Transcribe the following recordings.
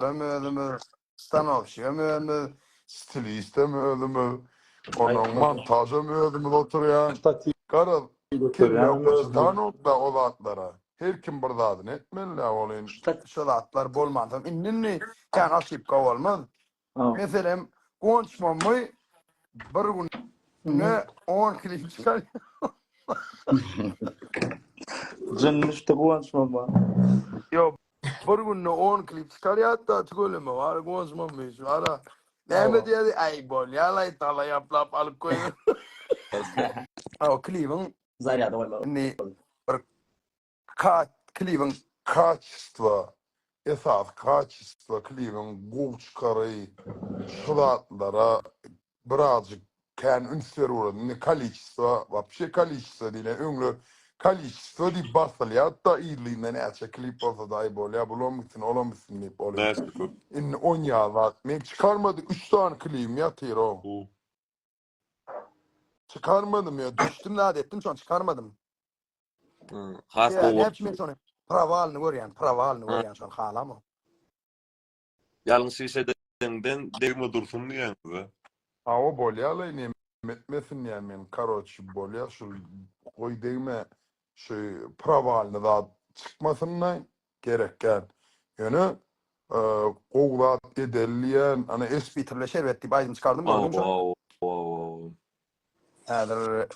Operatorym özümiz, stanowşigem özümiz, stilistem özümiz, onuň montažam özümiz oturýan. Garaz, kelle oçtanok-da o zatlara. Her kim bir zadyny etmeli-dä ol indi. Şo zatlar bolmansoň indi-indi kän oşibka bolmaz. Meselem, Guwanç Mommy bir günde on klip çykarýar. Jyn düşdi Guwanç Momma. Ýok, bir günde on klip çykarýar-da, tüweleme bar Guwanç Mommy şu ara. Näme diýýär? Aý, bolýar-laý, tala ýaplap alyp goýber. O klibiň Zarýada goýmaly. Indi bir Ka klibiň kaçestwa esasy kaçestwa klibiň gowy çykary şu zatlara birazjyk kän üns berip ugrady indi koliçestwa wapşe koliçestwa diýlen öňler koliçestwa diýip basylýardy-da yzlynda näçe klip bolsada aý bolýa bulam gitsin olam gitsin diýip ol Näçe köp. indi onýa zat men çykarmadyk üç sany klibim ýatyr o. Çykarmadym ýa düşdüm zat etdim şony çykarmadym. Has Ýa gowy. näme üçin men şony prowalyny görýän, prowalyny görýän şony halamok. Ýalňyş iş edeňden degme dursun diýýäňiz-ä. Hawa bolýalaý neme etmesin diýýän men karoçi bolýa şul goý degme şu prowalyny zat çykmasynda gerek däl ýöne gowy zat edeli diýýän ana es Bitirle şerbet diýip aýdym çykardym gördüňmi şony? Hawa hawa. Häzir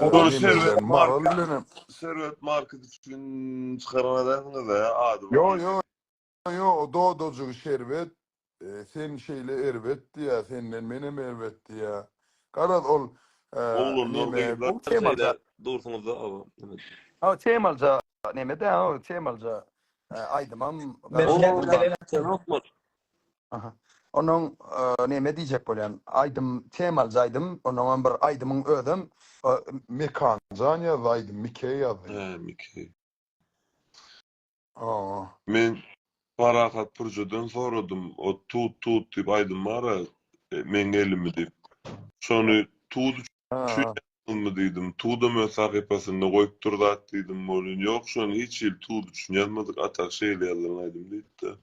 Ol neme şerbet bilen maral marka bilenem şerbet markasy üçin çykaran adamsyňyz-a ady Ýo bar. ýo ýo o dodajygy şerbet sen şeýle erbet diýýä senden menem erbet diýýä garaz ol Oglanlar neme gyzlar Bu temaja şeýle dursuňyzda oba. Ha temaja neme dä o temaja aýdymam Men Oglanlar Aha. Onuň neme diýjek bolýan, aýdym temalyja aýdym, onuňam bir aýdymyň özem Mekanjan ýazdy aýdym, Mike ýazdy. Hä, Mike. Hawa. Men Parahat Pürjeden soradym, o Tut tut diýip aýdym bar-a, meň elimi diýip. Şony tut üçin ýazdyňmy diýdim. Tudam öz sahypasynda goýupdyr zat diýdim welin, ýok şony hiç hili tut üçin ýazmadyk, a tak şeýle ýazylan aýdym diýipdi.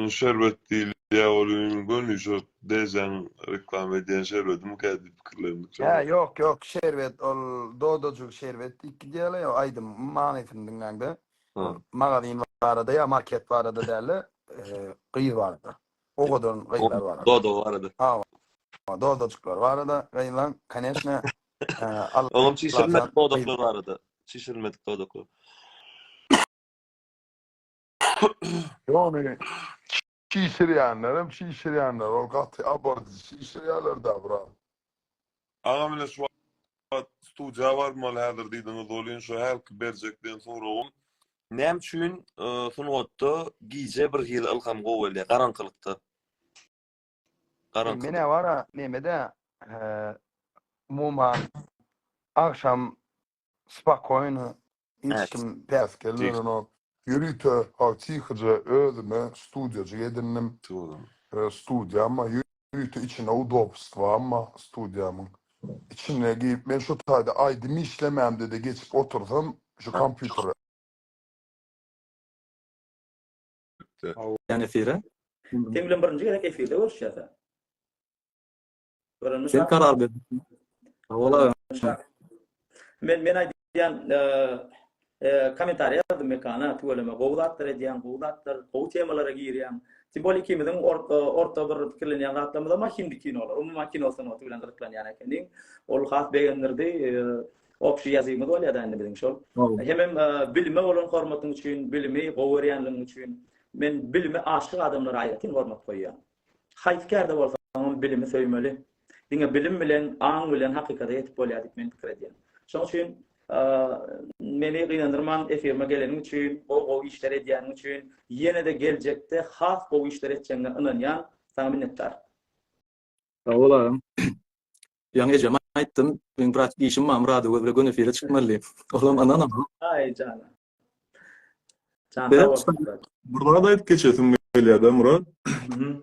Şerbet diýilýär welin göni şo Dejaň reklama edýän şerbedimikä diýip pikirlendik Hä şonda. ýok ýok şerbet ol dodajyk şerbet diýip gidýärler ýa aýdym manysyny diňläňde ol magazin barada ýa market barada dälde gyz barada. Owadan gyzlar barada. Dodagy barada. Hawa. Dodajyklar barada gyzlaň, koneçne, Oňam çişirilmedik dodaklar barada. Çişirilmedik dodaklar. Ýogny çişirýänlerem çişirýänler, ol gaty abardy çişirýärler-dä biraz. Agam ine şu wagt studiýa barmaly häzir diýdiňiz welin şu hälki berjek diýen soragym näme üçin sungatda gije bir hili ylham gowy gelýär garaňkylykda? Garaňkyda. Menä bara nemede umuman agşam spakoýny hiç kim päsgel berenok. Ýörite tihyja özüme studiýajyk edindim. Studiýam bar. Ýörite içinde udobstwam bar studiýamyň. Içine girip men şu taýda aýdym işlemämde-de geçip otursam şu kompýutere. Ýan efire. Seň bilen birinji gezek efirde görüşýäs-ä. Görenmi Sen karar ber. Ola. Men men aýdýan kommentariýa ýazdym Mekana tüweleme gowy zatlar edýäň, gowy zatlar, gowy temalara girýäň. Tim bolýa ikimiziň orta bir pikirlenýän zatlarymyzam bar hindi kinolar. Umuman kino sungaty bilen gyzyklanýan ekeniň. Ol has begendirdi. Obşi ýazygymyz bolýar-da indi biziň şol. Hemem bilime bolan hormatyň üçin, bilimi gowy görýänligiň üçin men bilime aşyk adamlara aýratyn hormat goýýan. Haýsy kärde bolsaňam bilimi söýmeli. Diňe bilim bilen, aň bilen hakykata ýetip bolýar diýip men pikir edýän. Şonuň üçin meni gynandyrman efirime geleniň üçin, gowy-gowy işler edýäniň üçin, ýene-de geljekde has gowy işler etjegiňe ynanýan. Saňa minnetdar. Sag bol agam. Ýaňy ejeme aýtdym, meň brat işim bar, Myradöwez bilen göni efire çykmaly diýip. Olam ynanamok. Aý jana. Jan sag bolsun. Bir zat aýdyp geçesim gelýär-de Myrat.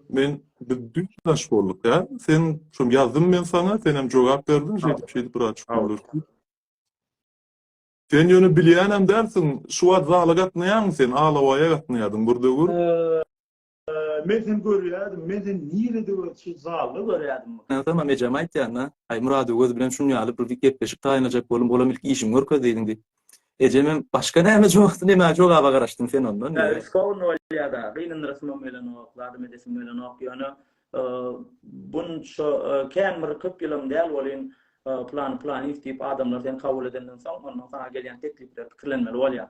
Men biz düýn tanyş bolduk ýa. Sen şo ýazdym men saňa, senem jogap berdiň, şeýdip şeýdip biraz çuňlaşdyk. Sen ýöne bilýänem dälsiň, şu wagt zala gatnaýaňmy sen, Alabaýa gatnaýardyň bir döwür. Men seni görýärdim, men seni nirede görýärdim, şu zalda görýärdim. Onsoňam ejem aýtýan-da, Aý, Myradöwez bilen şun ýaly bir gepleşik taýynlajak boldum, olam ilki işiňi görkez diýdiň diýip. Ejemem, Başga näme jogap, näme jogaba garaşdyň sen ondan diýýär. Riskowny bolýar-da, gynandyrasymam gelenok, zadam edesim gelenok, ýöne bunça kän bir köp ýylam däl welin, plany planyýew diýip adamlar seni kabul edenden soň, ondan saňa gelýän teklipleri pikirlenmeli bolýar.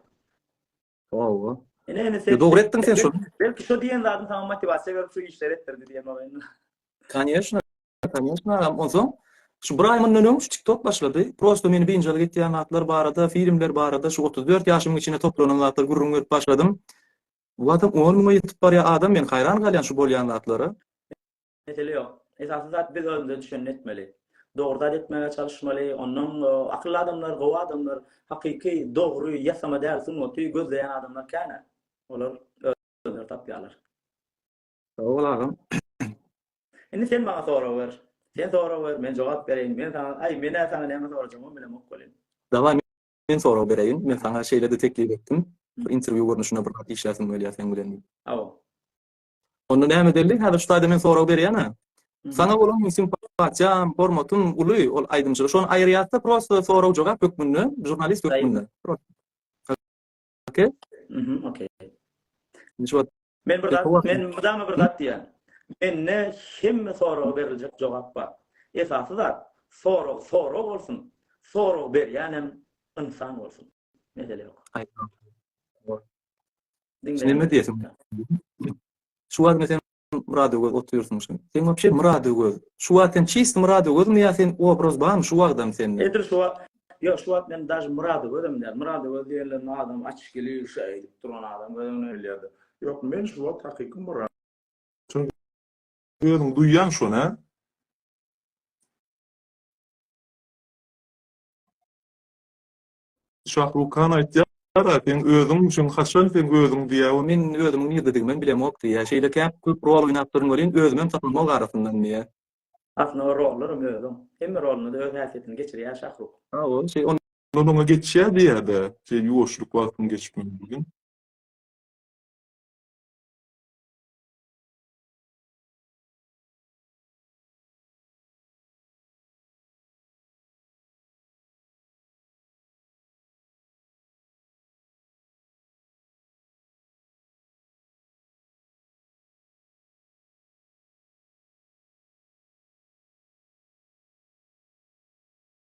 Hawa. Ine indi sen Dogry etdiň sen şony. Belki şo diýen zadyň saňa motiwasiýa berip şu işleri etdirdi diýen bolaýyn. Kanyýeşna, kanyýeşna agam. Onsoň şu bir aý mundan öň şu TikTok başlady. Prosto meni biynjalyk etýän zatlar barada, filmler barada şu 34 ýaşymyň içinde toplanan zatlary gürrüň berip başladym. Bu adam 10 müňe ýetip barýar adam, men haýran galýan şu bolýan zatlara. Mesele ýok. Esasy zat biz özümize düşenini etmeli. Dogry zat etmäge çalyşmaly. Ondan akylly adamlar, gowy adamlar, hakyky, dogry, ýasama däl sungaty gözleýän adamlar kän-ä. Olar özleri tapýarlar. Sag bol agam. Indi sen maňa sorag ber. Sen sorag ber, men jogap bereýin. Men saňa, aý, men-ä saňa näme sorajagymam bilemok welin. Dawaý men sorag bereýin. Men saňa şeýle-de teklip etdim. Bir interwýu görnüşinde bir zat işläsim gelýär seň bilen diýip. Hawa. Onda näme edeli? Häzir şu taýda men sorag berýän-ä. Saňa bolan meň simpatiýam, hormatym uly ol aýdymçylyk. Şony aýyrýas-da prosto sorag-jogap hökmünde, žurnalist hökmünde. Okey? Mhm, okey. Indi şu wagt Men bir zat, men mydama bir zat diýýän. Mende hemme soraga beriljek jogap bar. Esasy zat, sorag sorag bolsun, sorag berýänem ynsan bolsun. Mesele ýok. Diňle. Näme diýesiň? Şu wagt men sen Myradöwez otyrsyň şu. Sen wapşe Myradöwez. Şu wagt sen çist Myradöwezmi ýa sen obraz barmy şu wagtam sende? Edil şu wagt Ýok, şu wagt men daže Myradöwezem däl. Myradöwez diýenlerinde adam açgili şeýdip duran adam göz öňüne gelýärdi. Ýok, men şu wagt hakyky Myrat. Çünki özüň duýýaň şony, hä? Şahrukhan aýtýar-a, seň özüň üçin haçan seň özüň diýýär. Men özümiň nirdedigimem bilemok diýýär. Şeýle käp köp rol oýnapdyryn welin, özümem tapamok arasyndan diýýär. Aslynda o rollaram özüň. Hemme rolunda-da öz häsiýetini geçirýär Şahruk. Hawa, şeý Ondan oňa geçýär diýýär-de, şeý ýuwaşlyk wagtyň geçip mümkin.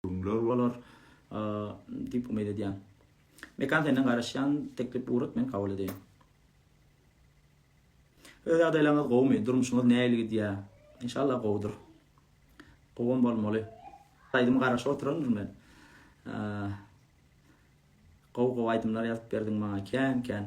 Gürrüňler bolar diýip umyt edýän. Mekan senden garaşýan teklip ugrat men kabul edeýin. Öz ýagdaýlaryňyz gowumy? Durmuşyňyz nähili gidýär? Inşallah gowudyr. Gowam bolmaly. Aýdym garaşyp oturandyr men. Gowy gowy aýdymlar ýazyp berdiň maňa kän kän.